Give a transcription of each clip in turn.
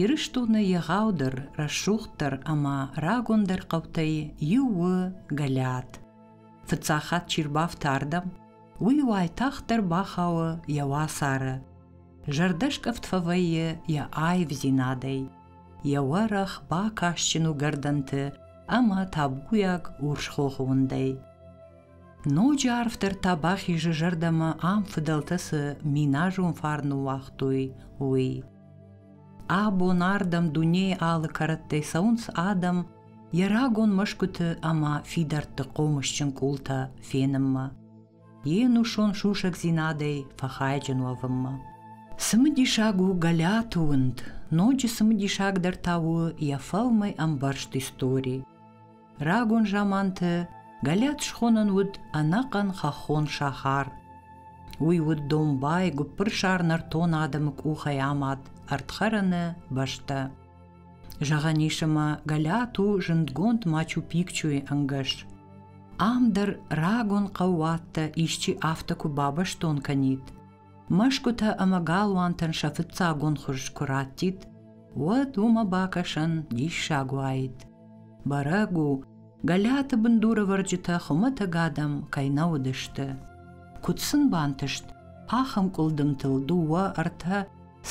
Ирыстоны егъаудӕр, рӕсугъддӕр ӕмӕ рагондӕр хъӕутӕй иу у Гӕлиат. Фыццаг хатт чи рбафты ардӕм, уый уайтагъддӕр бахауы йӕ уацары. Зӕрдӕскъӕфт фӕвӕййы йӕ аивдзинадӕй, йӕ уӕрӕх бакастджын уыгӕрдӕнты ӕмӕ табуйаг урс хохы уындӕй. Ноджы арфдӕр та бахизы зӕрдӕмӕ ам фыдӕлтӕ цы миназон фарн ныууагътой, уый. Абон ардӕм дунейы алы кӕрӕттӕй цӕуынц адӕм йӕ рагон мӕсгуыты ӕмӕ фидӕртты хъомысджын къултӕ фенынмӕ, йе нусон сусӕгдзинадӕй фӕхайджын уӕвынмӕ. Цымыдисаг у Гӕлиаты уынд, ноджы цымыдисагдӕр та у йӕ фӕлмӕй ӕмбӕрзт истори. Рагон заманты Гӕлиат схонӕн уыд ӕнӕхъӕн хӕххон сахар. Уый уыд домбай, гуыппырсар нӕртон адӕмы къухӕй амад ӕрдхӕрӕны бӕстӕ. Зӕгъӕн ис, ӕмӕ Гӕлиат у зындгонд Мачу-Пикчуйы ӕнгӕс. Ам дӕр рагон хъӕууӕттӕ исчи афтӕ куы бабӕстон кӕнид, мӕсгуытӕ ӕмӕ галуантӕн сӕ фыццагон хуыз куы раттид, уӕд уымӕ бакӕсӕн диссаг уаид. Бӕрӕг у, Гӕлиаты бындурӕвӕрджытӕ хуымӕтӕг адӕм кӕй нӕ уыдысты. Куыд сын бантыст ахӕм къуылдымтыл дыууӕ, ӕртӕ,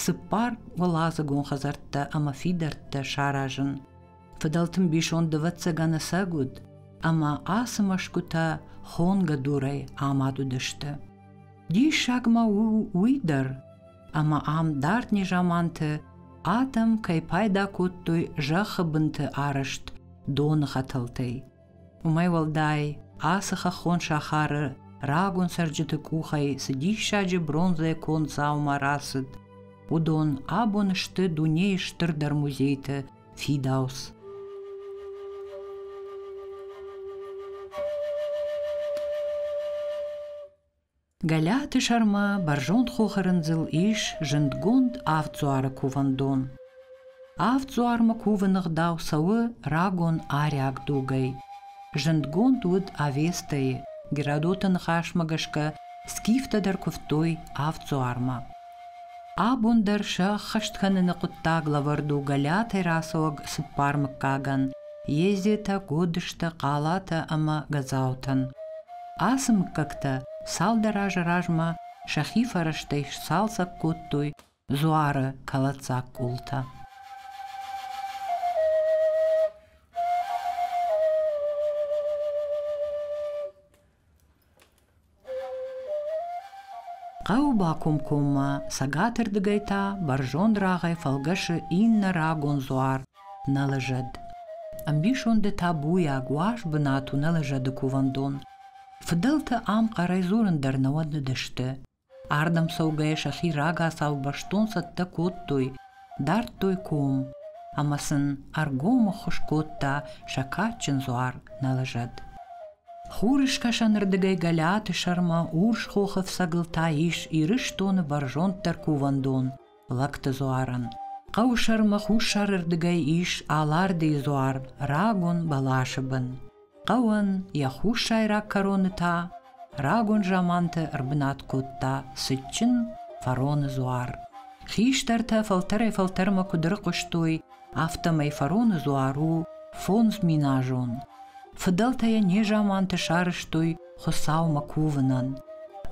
цыппар уӕладзыгон хӕдзӕрттӕ ӕмӕ фидӕрттӕ саразын? Фыдӕлты мбисонд ӕвӕццӕгӕн ӕцӕг уыд, ӕмӕ ацы мӕсгуытӕ хонгӕ дурӕй амад уыдысты. Диссаг ма у уый дӕр, ӕмӕ ам дард незаманты адӕм кӕй пайда кодтой зӕххы бынты арӕзт доны хӕтӕлтӕй. Уымӕй уӕлдай, ацы хӕххон сахары рагон цӕрджыты къухӕй цы диссаджы бронзӕйӕ конд дзаума рацыд, уыдон абон сты дунейы стырдӕр музейты фидауц. Гӕлӕты сӕрмӕ бӕрзонд хохы рындзыл ис зындгонд Авддзуары кувӕндон. Авддзуармӕ кувыны гъдау цӕуы рагон ариаг дугӕй. Зындгонд уыд Авестӕйы, Геродоты ныхасмӕ гӕсгӕ скифтӕ дӕр куывтой Авддзуармӕ. Абон дӕр сӕ ӕххӕст кӕныны хъуыддаг лӕвӕрд у Гӕлиатӕй рацӕуӕг цыппар мыггагӕн – Езетӕ, Годызтӕ, Хъалатӕ ӕмӕ Гӕдзаутӕн. Ацы мыггӕгтӕ цалдӕр азы размӕ сӕхи фӕрӕзтӕй сцалцӕг кодтой дзуары кӕлӕддзаг къултӕ. Хъӕуы бакомкоммӕ цӕгатырдыгӕй та бӕрзонд рагъӕй фӕлгӕсы иннӕ рагон дзуар Нӕлызӕд. Ӕмбисонды табуйаг уаз бынат у Нӕлызӕды кувӕндон. Фыдӕлтӕ ам хъӕрӕй дзурын дӕр нӕ уӕндыдысты. Ардӕм цӕугӕйӕ сӕхи рагацау бӕстон цӕттӕ кодтой, дардтой ком, ӕмӕ сын ӕргом ӕххуыс кодта сӕ кадджын дзуар Нӕлызӕд. Хурыскӕсӕнырдыгӕй Гӕлиаты сӕрмӕ Урс хохы фцӕгыл та ис Ирыстоны бӕрзонддӕр кувӕндон Лӕгты дзуарӕн. Хъӕуы сӕрмӕ хуссарырдыгӕй ис Алардыйы дзуар рагон бӕласы бын. Хъӕуӕн йӕ хуссайраг кӕроны та рагон заманты ӕрбынат кодта цытджын Фароны дзуар. Хистӕртӕ фӕлтӕрӕй-фӕлтӕрмӕ куыд ӕрыхъуыстой, афтӕмӕй Фароны дзуар у фондзминазон. Фыдӕлтӕ йӕ незаманты сарӕзтой Хуыцаумӕ кувынӕн.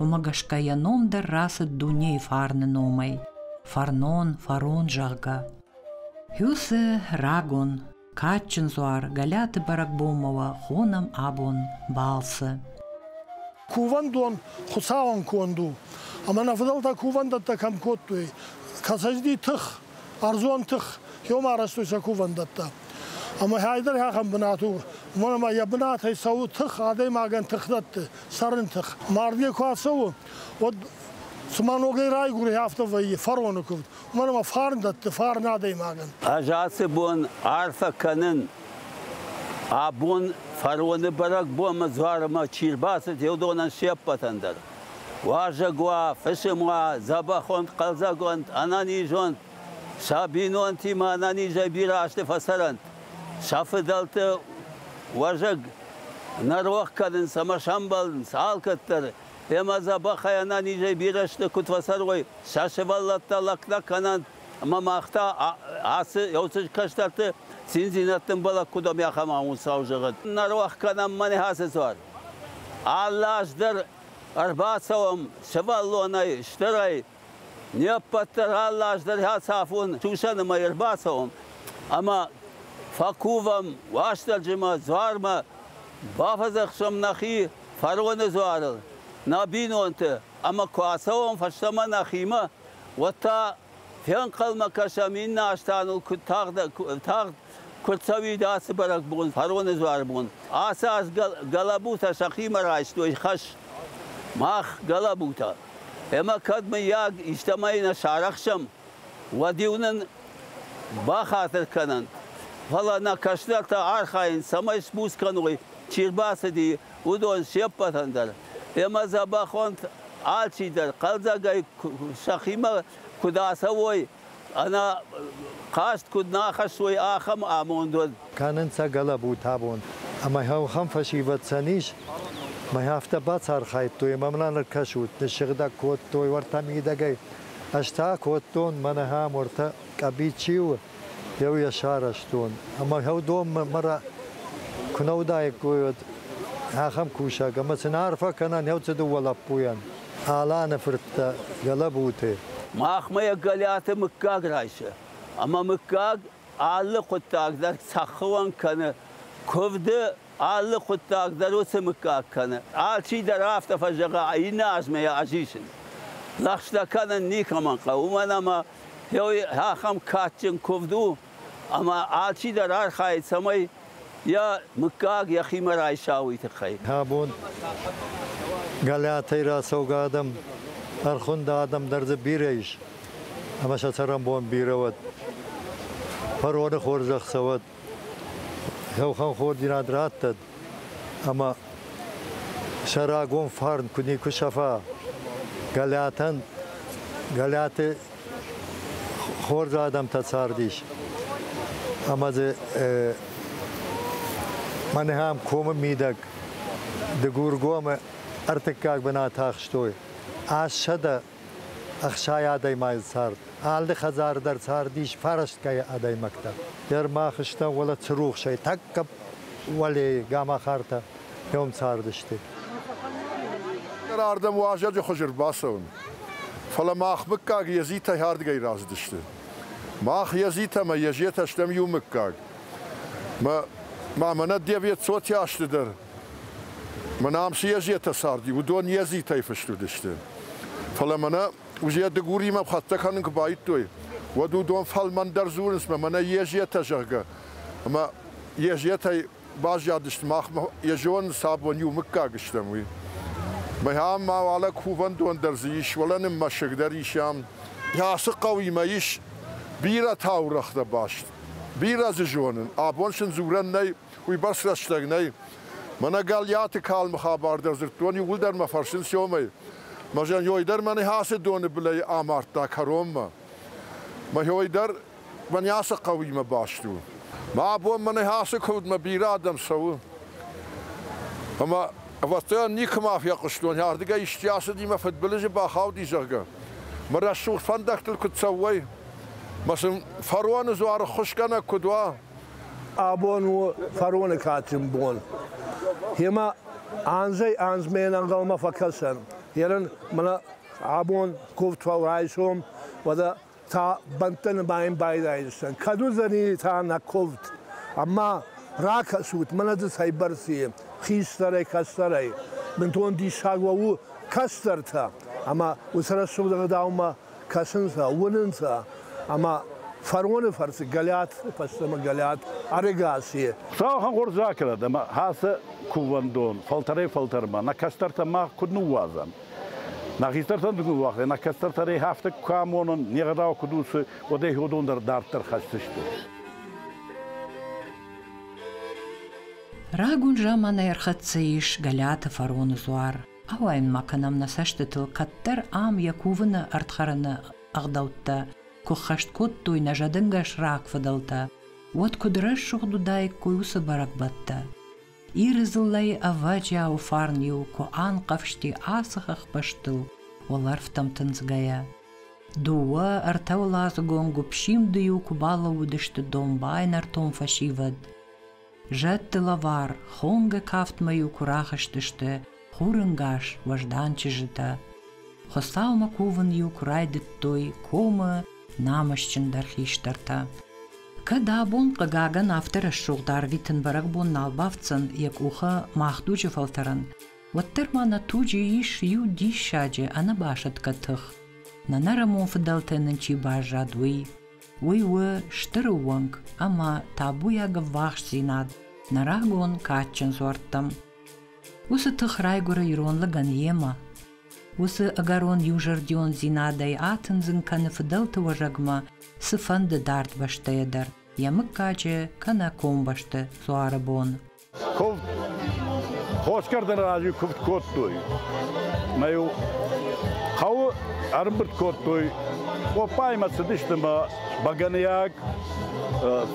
Уымӕ гӕсгӕ йӕ ном дӕр рацыд дунейы фарны номӕй – Фарнон, Фарон, зӕгъгӕ. Хьуысы рагон, кадджын дзуар Гӕлиаты бӕрӕгбонмӕ уӕ хонӕм абон балцы. Кувӕндон Хуыцауӕн конд у, ӕмӕ нӕ фыдӕлтӕ кувӕндӕттӕ кӕм кодтой, кӕцӕйди тых, ӕрдзон тых, хиуым арӕзтой сӕ кувӕндӕттӕ. Ӕмӕ хайдӕр ахӕм бынат у, уымӕн ӕмӕ йӕ бынатӕй цӕуы тых, адӕймагӕн тых дӕтты, цӕрын тых. Мардгӕ куы ацӕуы, уӕд цыма ногӕй райгуыры, афтӕ вӕййы фароны куывд. Уымӕн ӕмӕ фарн дӕтты, фарн адӕймагӕн. Ӕз ацы бон арфӕ кӕнын, абон фароны бӕрӕгбонмӕ дзуармӕ чи рбацыд, уыдонӕн се ппӕтӕн дӕр. Уазӕг уа, фысым уа, дзӕбӕх уӕнт, хъӕлдзӕг уӕнт, ӕнӕниз уӕнт, сӕ бинонтимӕ ӕнӕнизӕй бирӕ азты фӕцӕрӕнт. Сӕ фыдӕлты уӕзӕг нӕ рох кӕнынц ӕмӕ сӕмбӕлынц алкӕддӕр. Ӕмӕ дзӕбӕхӕй ӕнӕнизӕй бирӕ сты, куыд фӕцӕрой, сӕ сывӕллӕттӕ лӕгтӕ кӕнӕнт, ӕмӕ мах та Ацы еуцы кӕстӕрты циндзинӕдты ӕмбӕлӕг куыд ӕмӕ ахӕм амонд зӕгъӕд. Нӕ рох кӕнӕм мӕнӕ ацы дзуар. Алы аз дӕр ӕрбацӕуӕм сывӕллонӕй, стырӕй, не ппӕт дӕр алы аз дӕр ацафон сусӕны мӕй ӕрбацӕуӕм ӕмӕ фӕкувӕм Уастырджимӕ, дзуармӕ, бафӕдзӕхсӕм нӕхи фароны дзуарыл, нӕ бинонты, ӕмӕ куы ацӕуӕм фӕстӕмӕ нӕхимӕ, уӕд та фенхъӕлмӕ кӕсӕм иннӕ аз та ныл куыд тагъд, тагъд куы рцӕуид ацы бӕрӕгбон, фароны дзуары бон. Ацы аз гӕлӕбутӕ сӕхимӕ райстой хӕс. Мах гӕлӕбутӕ. Ӕмӕ кӕд, мыййаг, истӕмӕй нӕ сарӕхсӕм, уӕд-иу нын бахатыр кӕнӕнт. Фӕлӕ нӕ кӕстӕртӕ архайынц, цӕмӕй сбуц кӕной, чи рбацыди, уыдон се ппӕтӕн дӕр. Ӕмӕ дзӕбӕхонт алчидӕр хъӕлдзӕгӕй сӕхимӕ куыд ацӕуой, ӕнӕ хъаст куыд нӕ ахӕссой, ахӕм амонд уӕд. Кӕнынц сӕ гӕлӕбутӕ абон. Ӕмӕ ахӕм фӕсивӕд сӕн ис, мӕ афтӕ бацархайдтой, ӕмӕ мын ӕркӕсут, ныссыгъдӕг кодтой уӕртӕ мидӕгӕй. Ӕз та кодтон, мӕнӕ ахӕм уӕртӕ къӕбит чи у, еу йӕ сарӕзтон. Ӕмӕ донмӕ мӕ куы нӕ уыдаиккой, уӕд ахӕм кусӕг. Ӕмӕ сын арфӕ кӕнӕн еу цы дыууӕ лӕппуйӕн. Аланы фырттӕ Гӕлӕбуты. Махмӕ йӕ Гӕлиаты мыггаг райсы. Ӕмӕ мыггаг алы хъуыддаг дӕр цӕххыуӕн кӕны. Куывды алы хъуыддаг дӕр уыцы мыггаг кӕны. Алчи дӕр афтӕ фӕзӕгъы, иннӕ азмӕ йӕ ӕз исын. Лӕгъстӕ кӕнын никӕмӕн хъӕуы, уымӕн ӕмӕ ахӕм кадджын куывд у, ӕмӕ алчи дӕр архайы, цӕмӕй йӕ мыггаг йӕхимӕ райса, уый тыххӕй. Абон Галиатӕй рацӕугӕ адӕм, ӕрхуынд адӕм дӕр дзы бирӕ ис, ӕмӕ сӕ цӕрӕнбон бирӕ уӕд. Фароны хорзӕх цӕуӕд, Еухан хордзинад раттӕд, ӕма сӕ рагон фарн ку никуы сӕфа, Галиатӕн, Галиаты хорз адӕмтӕ цардис, ӕма дзы мӕнӕ ам комы мидӕг Дыгургомы ӕртыккаг бынат ахстой. 860 адӕймаджы цард. Алы хӕдзар дӕр цардис фарастгай адӕймӕгтӕ. Дӕр мах стӕм уӕлӕ Цырухсӕй тӕккӕ уӕлейы гамахартӕ ном цардысты. Ардӕм уазӕджы хуызы ӕрбацӕуын. Фӕлӕ мах мыггаг Езитӕй ардыгӕй рацыдысты. Мах Езитӕ ӕмӕ Езетӕ стӕм иу мыггаг. Мӕ, ма мӕнӕ девятьсот азты дӕр мӕнӕ ам цы Езетӕ царди, уыдон Езитӕй фыст уыдысты. Фӕлӕ мӕнӕ узе Дыгуримӕ хӕццӕ кӕнын куы байдыдтой, уӕд уыдон фӕлмӕндӕр дзурынц, мӕнӕ Езетӕ, зӕгъгӕ. Ӕмӕ Езетӕй баззадысты махмӕ, йӕ зонынц абон иу мыггаг стӕм, уый. Мӕ ам ма уӕлӕ кувӕндон дӕр дзы ис, уӕлӕ нын мӕсыг дӕр ис ам. Ацы хъӕуимӕ ис бирӕ таурӕгътӕ баст. Бирӕ дзы зонын. Абон сын дзурӕн нӕй, уыйбӕрц рӕстӕг нӕй. Мӕнӕ Гӕлиаты калмы хабар дӕр дзырдтон, иууылдӕр мӕ фӕрсынц ёмӕй. Мӕ зӕн дӕр мӕ ацы доны былӕй амардта кӕронмӕ. Мӕ дӕр мӕнӕ ацы хъӕуимӕ баст у. Мӕ абон мӕнӕ ацы куывдмӕ бирӕ адӕм цӕуы. Ӕмӕ ӕвӕццӕгӕн никуыма фехъуыстон, ардыгӕй исчи ацыди мӕ фыдбылызы бахауди, зӕгъгӕ. Мӕ рӕсугъд фӕндӕгтыл куыд цӕуой, мӕ сын фароны дзуары ххуысгӕнӕг куыд уа. Абон у фароны кадджын бон. Гъемӕ анзӕй-анзмӕ ӕнхъӕлмӕ фӕкӕсӕн. Ерын мӕнӕ абон куывд райсом, уӕдӕ та бӕнттӕ нымайын байдайдзыстӕм. Кӕд уыдзӕни та нӕ куывд? Ӕмӕ ракӕсут, мӕнӕ дзы цӕйбӕрц и, хистӕрӕй, кӕстӕрӕй. Бынтон диссаг уӕ у кӕстӕртӕ, ӕмӕ уыцы рӕсугъд ӕгъдаумӕ кӕсынц, уынынц, ӕмӕ фароны фӕрцы Гӕлиат, фӕстӕмӕ Гӕлиат ӕрыгас и. Хуыцау хорз ракӕнӕд ӕмӕ ацы кувӕндон фӕлтӕрӕй-фӕлтӕрмӕ нӕ кӕстӕртӕ мах куыд ныууадзӕм, Нӕ хистӕртӕн куыд ныууагътай, нӕ кӕстӕртӕ афтӕ куы амонын, не гъдау куыд у, уӕд ӕй уыдон дӕр дарддӕр хӕсдзысты. Рагон заманӕй ӕрхӕццӕ ис Гӕлиаты фароны дзуар. Ауайын ма кӕнӕм нӕ цӕстытыл, кӕддӕр ам йӕ кувыны ӕрдхӕрӕны ӕгъдӕуттӕ куы ххӕст кодтой нӕ зӕдӕнгӕс рагфыдӕлтӕ, уӕд куыд рӕсугъд уыдаиккой уыцы бӕрӕгбӕттӕ. Иры дзыллӕйы ӕвӕджиауы фарн-иу куы анхъӕвзти ацы хӕхбӕстыл уӕлӕрвтӕм тындзгӕйӕ. Дыууӕ ӕртӕуӕладзыгон гуыпсимды-иу куы балӕууыдысты домбай нӕртон фӕсивӕд. Зӕдты лӕвар хонгӕ кафтмӕ-иу куы рахызтысты хурынгӕс уӕздан чызджытӕ. Хуыцаумӕ кувын-иу куы райдыдтой комы намысджындӕр хистӕртӕ. Кӕд абон, хъыгагӕн, афтӕ рӕсугъд арвитын бӕрӕгбон нал бафтдзӕн йӕ къухы мах дуджы фӕлтӕрӕн, уӕддӕр ма нӕ туджы ис иу диссаджы ӕнӕбасӕтгӕ тых, нӕ нӕрӕмон фыдӕлтӕн нын чи баззад, уый. Уый у стыр ӕууӕнк ӕмӕ табуйаг ӕввахсдзинад нӕ рагон кадджын дзуӕрттӕм. Уыцы тых райгуыры ирон лӕгӕн йемӕ. Уыцы ӕгӕрон иузӕрдиондзинадӕй атындзын кӕны фыдӕлты уӕзӕгмӕ цыфӕнды дард бӕстӕйӕ дӕр йӕ мыггаджы кӕнӕ комбӕсты дзуары бон. Куывд хосгӕрдӕны раз куывд кодтой. Мӕ-иу хъӕуы ӕрымбырд кодтой, къоппаимӕ цыдысты мӕ бӕгӕныйаг,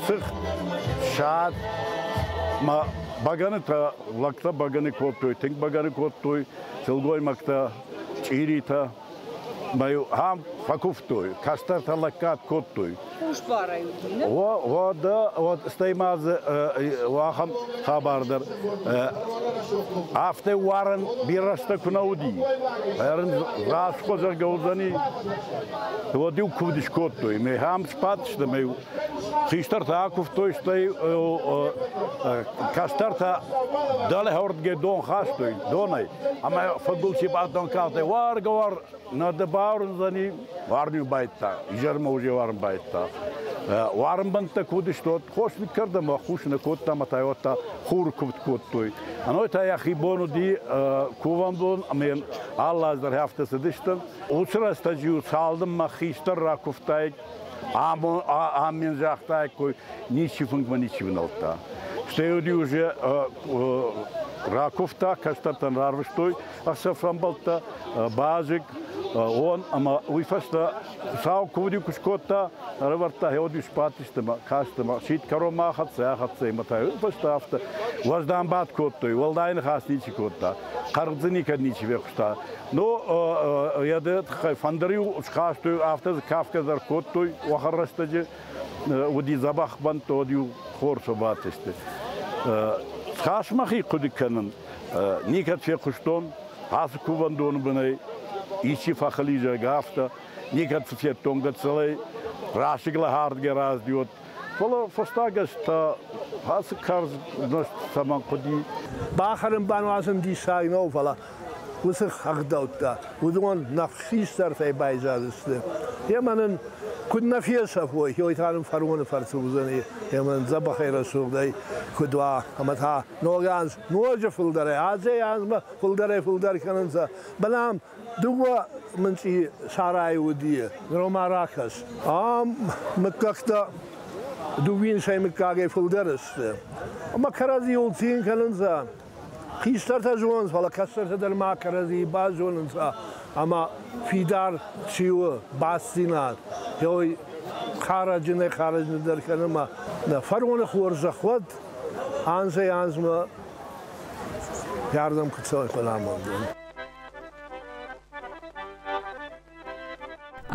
цыхт, ссад, мӕ бӕгӕнытӕ, лӕгтӕ бӕгӕны кодтой, тынг бӕгӕны кодтой, сылгоймӕгтӕ, чъиритӕ. Мӕ-иу ам фӕкуывтой, кӕстӕртӕ лӕггад кодтой. Хъусбарӕй уыди, нӕ? Уӕдӕ, стӕй ма дзы ахӕм хабар дӕр. Афтӕ уарын бирӕ рӕстӕг куы нӕ уыди, ӕрын расхо зӕгъгӕ уыдзӕни, уӕд-иу куывд скодтой. Мӕ ам сбадтысты, мӕ хистӕртӕ акуывтой, стӕй кӕстӕртӕ дӕлӕ хӕрдгӕ дон хастой, донӕй. Ӕмӕ фыдгул чи баддон калдӕй, уаргӕ-уар нӕ дӕ бауырндзӕни, уарн-иу байдта, изӕрмӕ уже уарын байдта. Уарынбӕндтӕ куы уыдысты, уӕд хос ныккӕрдӕм хус нӕ кодта ӕмӕ та уӕд та хур куывд кодтой. Ӕной та йӕхи бон уыди кувӕндон ӕмӕ йын алы аз дӕр афтӕ цыдысты. Уыцы рӕстӕджы-иу цалынмӕ хистӕр ракуывтаид, аммен загътаиккой, ничи фынгмӕ ничи внӕлдта. Стӕй уыди уже ракуывта, кӕстӕртӕн рарвыстой ӕхсӕв фембӕлдтӕ, базыг, он ӕмӕ уый фӕстӕ Хуыцау куывд-иу куы скодта, ӕрӕвӕрдта, гъеуӕд-иу сбадтысты мӕ касты мӕ сидт кӕронмӕ ахӕццӕ, ахӕццӕ ӕмӕ та уый фӕстӕ афтӕ уӕздан бадт кодтой, уӕлдай ныхас ничи кодта, хъӕрдзы никӕд ничи фехъуыста. Ну, йӕ тыххӕй фӕндыр-иу схастой, афтӕ дзы кафгӕ дӕр кодтой уӕхӕр рӕстӕджы. Уыди дзӕбӕх бӕндтӕ, уӕд-иу хорз фӕбадтысты. Цас мӕхи хъуыды кӕнын, никӕд фехъуыстон, ацы кувӕндоны бынӕй исчи фӕхылизӕг афтӕ, никӕд цы федтон гыццылӕй, расыг лӕхӕрдгӕ раздиот. Фӕлӕ фӕстаг азтӕ ацы карз нозт цӕмӕн хъуыди? Бахӕрын бануазын диссаг нӕу, фӕлӕ уыцы ӕгъдӕуттӕ, уыдон нӕ хистӕртӕй байзадысты. Емӕ нын куыд нӕ фесӕфой, уый та нын фароны фӕрцы уыдзӕни, ӕмӕ нын дзӕбӕхӕй рӕсугъдӕй куыд уа, ӕмӕ та ног аз ноджы фылдӕрӕй, азӕй-азмӕ фылдӕрӕй-фылдӕр кӕнынц. Бӕлӕм дыууӕ мынцъи сарайы уыди, ныр ма ракӕс. Ам мыггӕгтӕ дыууинсӕй мыггагӕй фылдӕр сты. Ӕмӕ кӕрӕдзиуыл цин кӕнынц. Хистӕртӕ зонынц, фӕлӕ кӕстӕртӕ дӕр ма кӕрӕдзийы базонынц ӕмӕ фидар чи у, бастдзинад, уый хӕрӕджынӕй-хӕрӕджындӕр кӕны ӕмӕ нӕ фароны хорзӕх уӕд анзӕй-анзмӕ ардӕм куы цӕуой, амондӕн.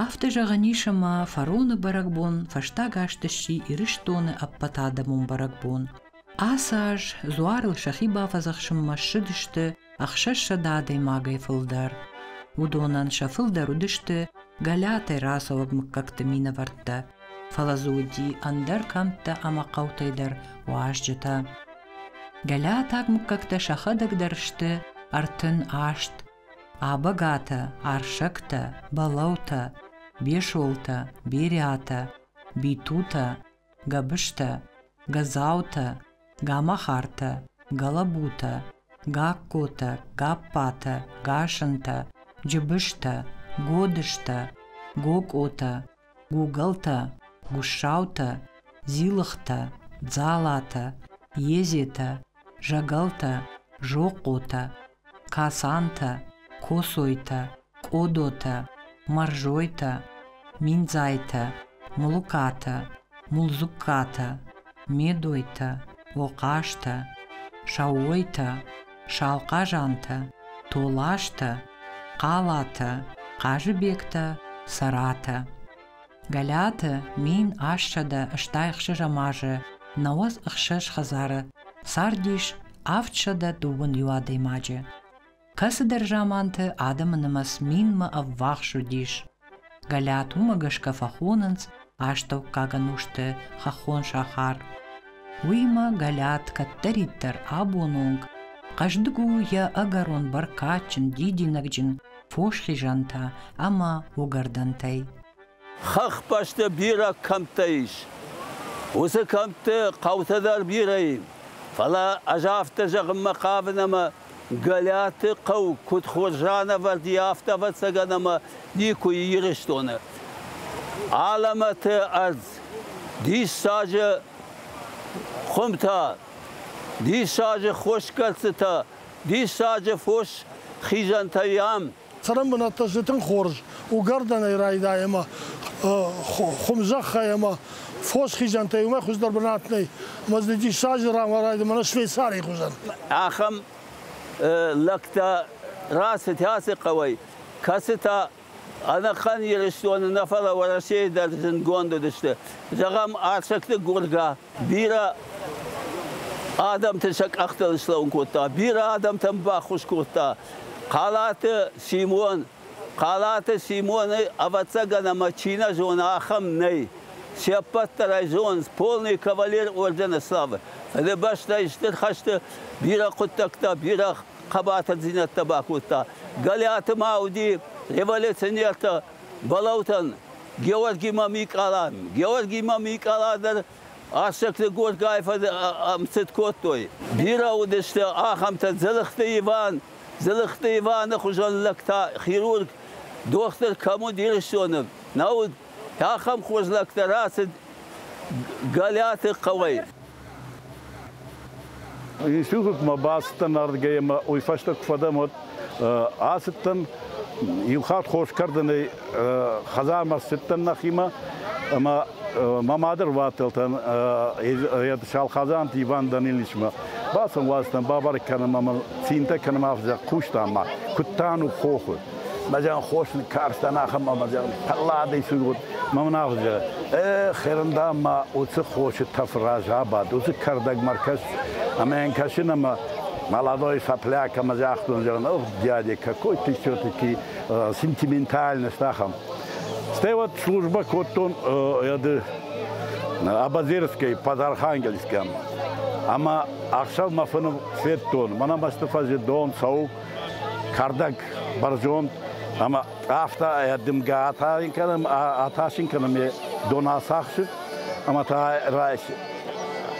Афтӕ зӕгъӕн ис, ӕмӕ фароны бӕрӕгбон фӕстаг азты сси Ирыстоны ӕппӕтадӕмон бӕрӕгбон. Ацы аз дзуарыл сӕхи бафӕдзӕхсынмӕ ссыдысты 600 адӕймагӕй фылдӕр. Уыдонӕн сӕ фылдӕр уыдысты Галиатӕй рацӕуӕг мыггӕгты минӕвӕрттӕ, фӕлӕ дзы уыди ӕндӕр кӕмттӕ ӕмӕ хъӕутӕй дӕр уазджытӕ. Галиатаг мыггӕгтӕ сӕхӕдӕг дӕр сты 38 Абӕгатӕ, Арсӕгтӕ, Бӕлӕутӕ, Бесолтӕ, Бериатӕ, Битутӕ, Гӕбыстӕ, Гӕдзаутӕ, Гамахартӕ, Гӕлӕбутӕ, Гаккотӕ, Гаппатӕ, Гасынтӕ, Джыбызтӕ, Годызтӕ, Гокъотӕ, Гугӕлтӕ, Гуссаутӕ, Дзилыхтӕ, Дзалатӕ, Езетӕ, Зӕгӕлтӕ, Зохъотӕ, Касантӕ, Косойтӕ, Къодотӕ, Мӕрзойтӕ, Миндзайтӕ, Мулукатӕ, Мулдзугкатӕ, Медойтӕ, Охъазтӕ, Саууойтӕ, Салхъазантӕ, Толастӕ, Хъалатӕ, Хъазыбегтӕ, Цӕратӕ. Гӕлиаты 1866 азы 96 хӕдзары цардис 721 адӕймаджы. Кӕцыдӕр заманты адӕмы нымӕц минмӕ ӕввахс уыдис. Гӕлиат уымӕ гӕсгӕ фӕхонынц астӕуккаг ӕнусты хӕххон сахар. Уыимӕ Гӕлиат кӕддӕриддӕр абон онг хъӕздыг у йӕ ӕгӕрон бӕркадджын, дидинӕгджын фосхизӕнтӕ ӕмӕ уыгӕрдӕнтӕй. Хӕхбӕсты бирӕ кӕмттӕ ис. Уыцы кӕмтты хъӕутӕ дӕр бирӕ и. Фӕлӕ ӕз афтӕ зӕгъынмӕ хъавын ӕмӕ Гӕлиаты хъӕу куыд хорз ранӕвӕрд и, афтӕ ӕвӕццӕгӕн ӕмӕ никуы и Ирыстоны. Алӕмӕты ӕрдз, диссаджы хуымтӕ, диссаджы хосгӕрцытӕ, диссаджы фос хизӕнтӕ и ам. Цӕрӕнбынӕттӕ сты тынг хорз. Уыгӕрдӕнӕй райдай ӕмӕ хуымзӕххӕй ӕмӕ фосхизӕнтӕй уымӕй хуыздӕр бынат нӕй. Ӕмӕ дзы диссаджы ранмӕ райдай мӕнӕ Швейцарийы хуызӕн. Ахӕм лӕгтӕ рацыд ацы хъӕуӕй, кӕцытӕ ӕнӕхъӕн Ирыстоны нӕ, фӕлӕ Уӕрӕсейы дӕр зындгонд уыдысты. Зӕгъӕм, Арсӕгты Гурга бирӕ адӕмты сӕ къӕхтыл слӕууын кодта, бирӕ адӕмтӕн баххуыс кодта. Хъалаты Симон, Хъалаты Симоны, ӕвӕццӕгӕн, ӕмӕ чи нӕ зоны, ахӕм нӕй. Се ппӕт дӕр ӕй зонынц, полный кавалер ордена славы. Фыдыбӕстӕйы Стыр хӕсты бирӕ хъуыддӕгтӕ, бирӕ хъӕбатырдзинӕдтӕ бакодта. Гӕлиаты ма уыди революционертӕ Бӕлӕутӕн Георгимӕ Микъала. Георгимӕ Микъала дӕр Ассӕгты Горгайы ӕмцыд кодтой. Бирӕ уыдысты ахӕмтӕ Дзылыхты Иван, Дзылыхты Иваны хуызӕн лӕгтӕ, хирург, дохтыр кӕм уыд Ирыстоны, нӕ уыд. Ахӕм хорз лӕгтӕ рацыд Гӕлиаты хъӕуӕй. Институтмӕ бацыдтӕн ардыгӕй ӕмӕ уый фӕстӕ куы фӕдӕн, уӕд ацыдтӕн иу хатт хорз кӕрдынӕй хӕдзармӕ ссыдтӕн нӕхимӕ ӕмӕ мӕ мады рвадтӕлтӕн Салхадзанты Иван Даниличмӕ бацӕн уадзтӕн бабӕрӕг кӕнын ӕмӕ цинтӕ кӕнын афтӕ хъустам ма, куыд та ну хохы. Мӕ зӕгъын, хос ныккарстан ахӕм ӕмӕ зӕгъын, фӕлладӕй цы уыд. Мӕ мын афтӕ зӕгъы, хӕрындам ма уыцы хосы тӕф раз абад, уыцы кӕрдӕгмӕ ркӕс. Ӕмӕ йын кӕсын ӕмӕ молодой сопляк ӕмӕ загътон, зӕгъын, ох, дядя, какой ты все-таки сентиментальный ахӕм. Стӕй уӕд службӕ кодтон Абазерскӕй под Архангельском. Ӕмӕ ӕхсӕв мӕ фыны федтон, мӕнӕ мӕсты фӕзы дон цӕуы, кӕрдӕг бӕрзонд ӕмӕ афтӕ дымгӕ атайын кӕнӕм, атасын кӕнӕм йӕ дон ацахсы ӕмӕ та райс.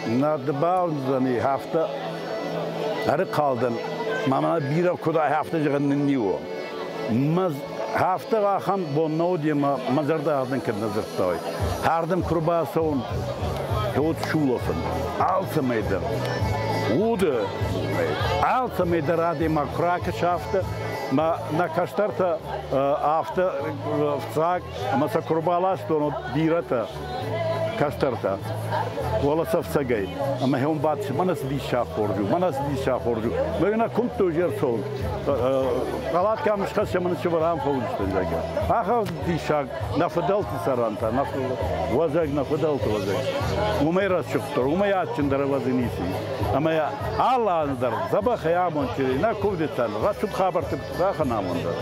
Нӕ баундзӕни афтӕ ӕрыхъал дӕн, мӕ бирӕ куыд афтӕ зӕгъын нынниуы. Мӕ афтӕ ахӕм бон нӕ уыди ӕмӕ мӕ зӕрдӕ ардӕм кӕд нӕ дзырдтой. Ардӕм куы рбацӕуын, уӕд сулӕфын. Алцӕмӕй дӕр. Уды алцӕмӕй дӕр адӕймаг куы ракӕсы афтӕ, мӕ нӕ кӕстӕртӕ афтӕ фыццаг ӕмӕ сӕ куы рбаластон, уӕд бирӕтӕ кӕстӕртӕ уӕлӕ сӕфцӕгӕй ӕмӕ хеон бадти, мӕнӕ цы диссаг хорз у, мӕнӕ цы диссаг хорз у. Мӕ нӕ куымдтой же рцӕуын. Къалаткӕм схӕссӕм ӕмӕ сывӕрӕм фӕуыдысты, зӕгъгӕ. Ахӕм диссаг нӕ фыдӕлты цӕрӕнтӕ, нӕ уӕзӕг, нӕ фыдӕлты уӕзӕг. Уымӕй рӕсугъддӕр, уымӕй адджындӕр ӕвӕдзи ницы ис. Ӕмӕ алы аз дӕр дзӕбӕхӕй амондджынӕй нӕ куывдытӕн рӕсугъд хабӕртты рахӕн амондӕн.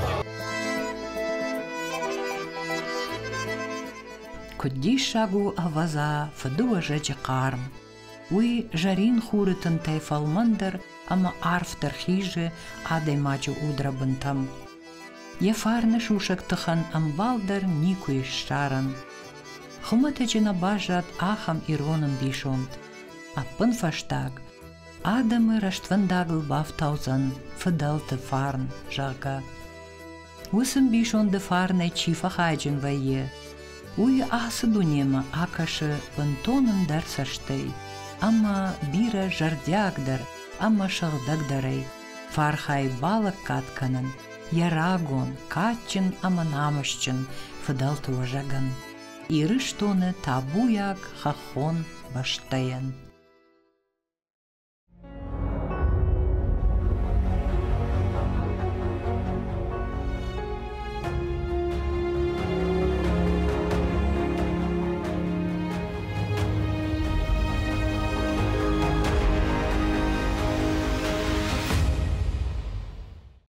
Куыд диссаг у, ӕвӕдза, фыдыуӕзӕджы хъарм! Уый зӕрин хуры тынтӕй фӕлмӕндӕр ӕмӕ арфдӕр хизы адӕймаджы удрӕбынтӕм. Йӕ фарны сусӕг тыхӕн ӕмбал дӕр никуы ис ссарӕн. Хуымӕтӕджы нӕ баззад ахӕм ирон ӕмбисонд. Ӕппынфӕстаг, адӕмы рӕствӕндагыл бафтаудзӕн фыдӕлты фарн, зӕгъгӕ. Уыцы ӕмбисонды фарнӕй чи фӕхайджын вӕййы, уый ацы дунемӕ акӕсы бынтон ӕндӕр цӕстӕй ӕмӕ бирӕ зӕрдиагдӕр ӕмӕ сыгъдӕгдӕрӕй фархай балӕггад кӕнын йӕ рагон, кадджын ӕмӕ намысджын фыдӕлты уӕзӕгӕн, Ирыстоны табуйаг хӕххон бӕстӕйӕн.